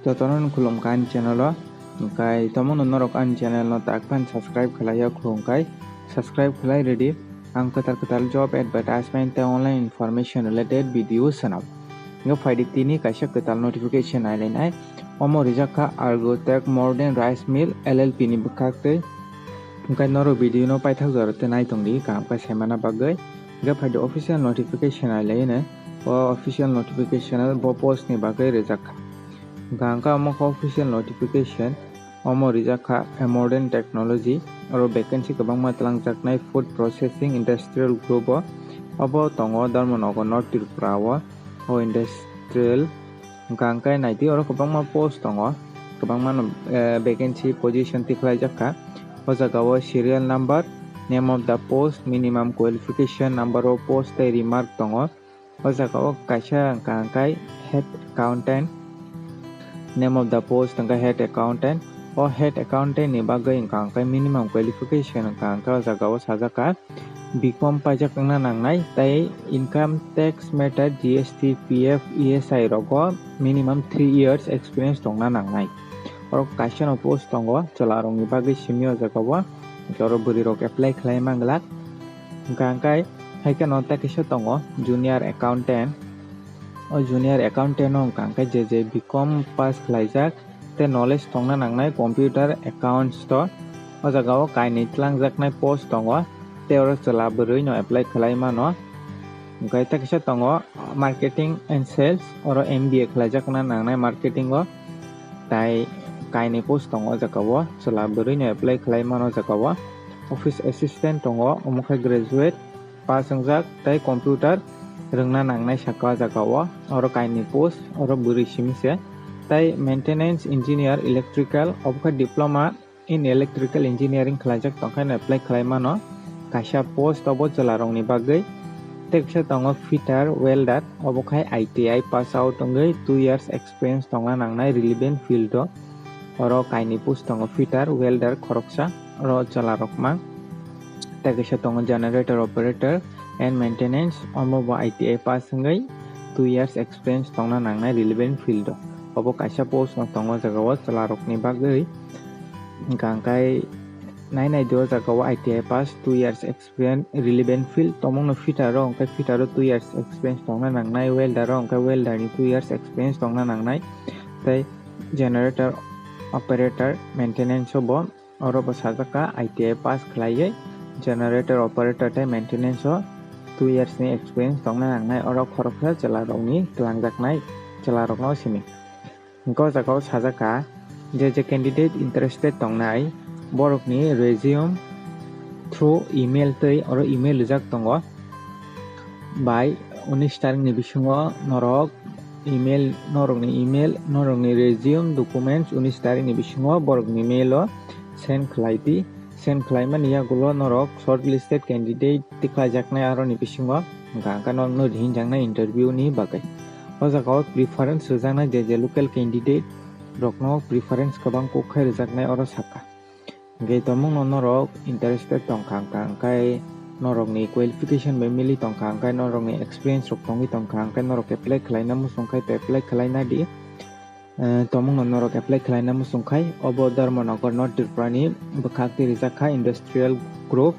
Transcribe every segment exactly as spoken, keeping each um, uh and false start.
Jotono khulumkha ani channel o. Hwnkhe tomungno norok ani channel no tak phan subscribe khlai ya khulumkha, subscribe khlai rwdi. Ang kwtal kwtal job advertisement tei online information related video swnam. Hwnkhe phaidi tini kaisa kwtal notification nailainai. Omo rijak kha Argotech Modern Rice Mill L L P ni bwkhak tei. Hwnkhe norok video no paithak jora tei naitongdi kaham khe saimana bagwi. Hwnkhe phaidi official notification nailainai. O official notification bo post ni bagwi rijak kha. Hwnkhe omo khe official notification, omo rijak kha a modern technology, oro vacancy kwbangma twlangjaknai food processing industrial group o. Obo tongo Dharmanagar, North Tripura o, o industrial. Hwnkhe naidi oro kwbangma post tongo, kwbangma no, eh, vacancy position tikhlaijak kha. O jaga o serial number, name of the post, minimum qualification, number of post tei remark tongo. O jaga o kaisa wngkha hwnkhe head accountant, name of the post wngkha head accountant. O head accountant ni bagwi wngkha hwnkhe minimum qualification wngkha hwnkhe o jaga o sajak kha B com paijak wngna nangnai tei income tax matter, G S T, P F, E S I rogo minimum three years experience tongna nangnai. Oro kaisa no post tongo chwla rokni bagwi simi o jaga o, hwnkhe oro bwrwi rok apply khlai manglak. Hwnkha hwnkhe hai kheno tei kaisa tongo junior accountant. O junior accountant no hwnkha hwnkhe je je B com pass khlaijak tei knowledge tongna nangnai computer accounts o. O jaga o kainwi twlangjaknai post tongo tei oro chwla bwrwi no apply khlai mano. Hwnkhe tei kaisa tongo marketing and sales, oro M B A khlaijak wngna nangnai marketing o. Tai kainwi post tongo o jaga o, chwla bwrwi no apply khlai mano o jaga o. Office assistant tongo, omo khe graduate pass wngjak tei computer rwngna nangnai saka o jaga o. Oro kainwi post, oro bwrwi simi se. Tai maintenance engineer electrical, obo khe diploma in electrical engineering khlaijak tongkha, no apply khlai mano. Kaisa post obo chwla rokni bagwi. Tei kisa tongo fitter welder, obo khai I T I pass out wngwi two years experience tongna nangnai relevant field o. Oro kainwi post tongo fitter welder khoroksa, oro chwla rok mang. Tei kisa tongo generator operator and maintenance, omo bo I T I pass wngwi two years experience tongna nangnai relevant field o. Obo kaisa post no tongo o jaga o chwla rokni bagwi. Hwnkha hwnkhe nai nai di o jaga o I T I pass two years experience relevant field tongmung no fitter o, hwnkhe fitter o two years experience tongna nangnai, welder o hwnkhe welder ni two years experience tongna nangnai, tei generator operator maintenance o bo, oro bo sajak kha I T I pass khlaiwi generator operator tei maintenance o two years ni experience tongna nangnai, oro khoroksa chwla rokni twlangjaknai chwla rokno simi. Hwnkhe o jaga o sajak kha, je je candidate interested tongnai, borokni resume through email tei oro email rijak tongo. Bai unis tarikni bisingo norok email, norokni email, norokni resume, documents unis tarikni bisingo borokni mail o send khlai di. Send khlaimani yagulo norok shortlisted candidate tikhlaijaknai aroni bisingo hwnkha hwnkhe norokno rihinjaknai interview ni bagwi. O jaga o preference rwjaknai je je local candidate rokno preference kwbang kuk khai rwjaknai oro sakha. Hwnkhe tongmungno norok interested tongkha hwnkha hwnkhe norokni qualification bai mili tongkha hwnkhe norokni experience rok tongwi tongkha hwnkhe norok apply khlaina muchung khai tei apply khlaina di. Eh, tongmungno norok apply khlaina muchung khai, obo Dharmanagar North Tripura ni bwkhak twi rijak kha industrial group.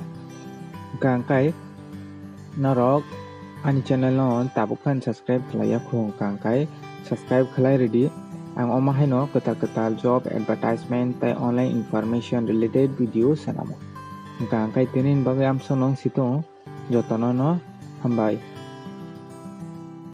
Hwnkha hwnkhe norok ani channel no tabuk phano subscribe khlai ya khulum hwnkha hwnkhe subscribe khlai rwdi. Ang omo haino kwtal kwtal job advertisement tei online information related video swnamo. Hwnkha hwnkhe tini ni bagwi amsong nong si tongo, jotono no hambai.